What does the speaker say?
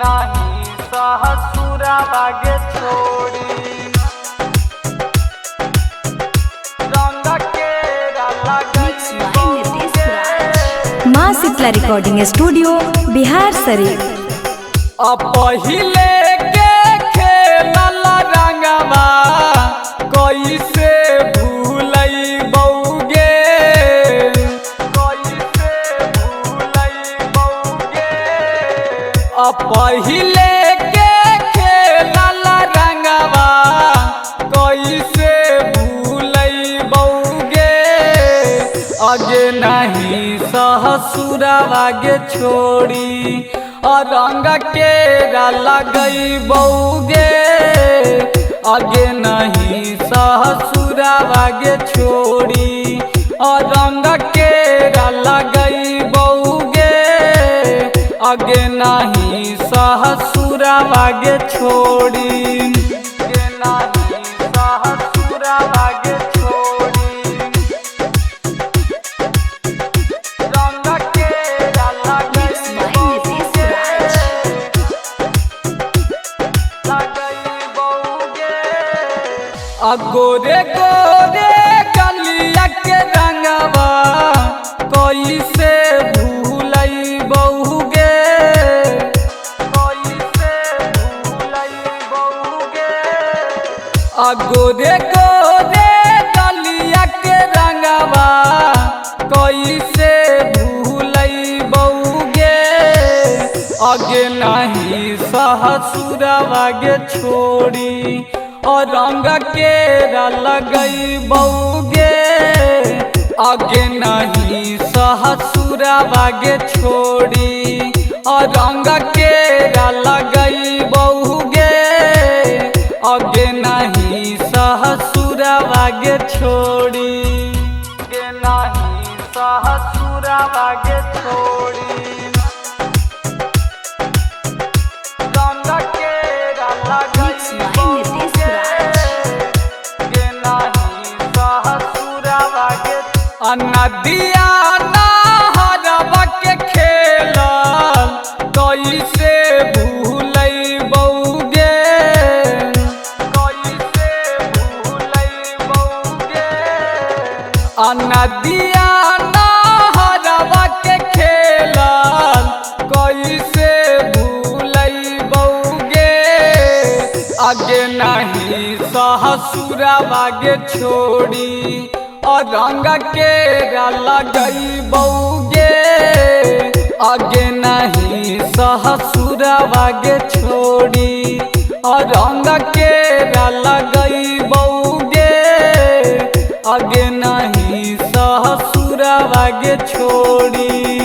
नाही सहसुरवा गे छोड़ी रंग केरा Mix by Nitish Raj. माँ शीतला रिकॉर्डिंग स्टूडियो बिहार शरीफ। अब पहिले के खेलल रंगवा कैसे भूलई बौगे कैसे भूलई बौगे। अब पहिले के खेलल रंगवा कैसे भूलई बौगे। अगे नहीं सहसुरवा गे छोड़ी और रंग केरा लगई बौगे। अगे नहीं सहसुरवा गे छोड़ी और रंग केरा लगई बौगे। अगे नहीं सहसुरवा गे छोड़ी अगे नहीं सहसुरवा गे छोड़ी रंग केरा Mix लगई by Nitish Raj. आ गोरे गोरे गलिया के रंगवा कैसे भूलई बौगे कैसे भूलई बौगे। आ गोरे गोरे गलिया के रंगवा कैसे भूलई बौगे। अगे नहीं सहसुरवा गे छोड़ी और रंग केरा लगई बौगे। अगे नहीं सहसुरवा गे छोड़ी और रंग केरा लगई बौगे। अगे नहीं सहसुरवा गे छोड़ी अगे नहीं सहसुरवा गे छोड़ी रंग केरा Mix लगई by Nitish Raj. नदिया नहरवा के खेलल कैसे भूलई बौगे कैसे भूलई बौगे। नदिया नहरवा के खेलल कैसे भूलई बौगे। आगे नहीं सहसुरवा गे छोड़ी और रंग केरा लगई बौगे। आगे नहीं सहसुरवा गे छोड़ी और रंग केरा लगई बौगे। आगे नहीं सहसुरवा गे छोड़ी।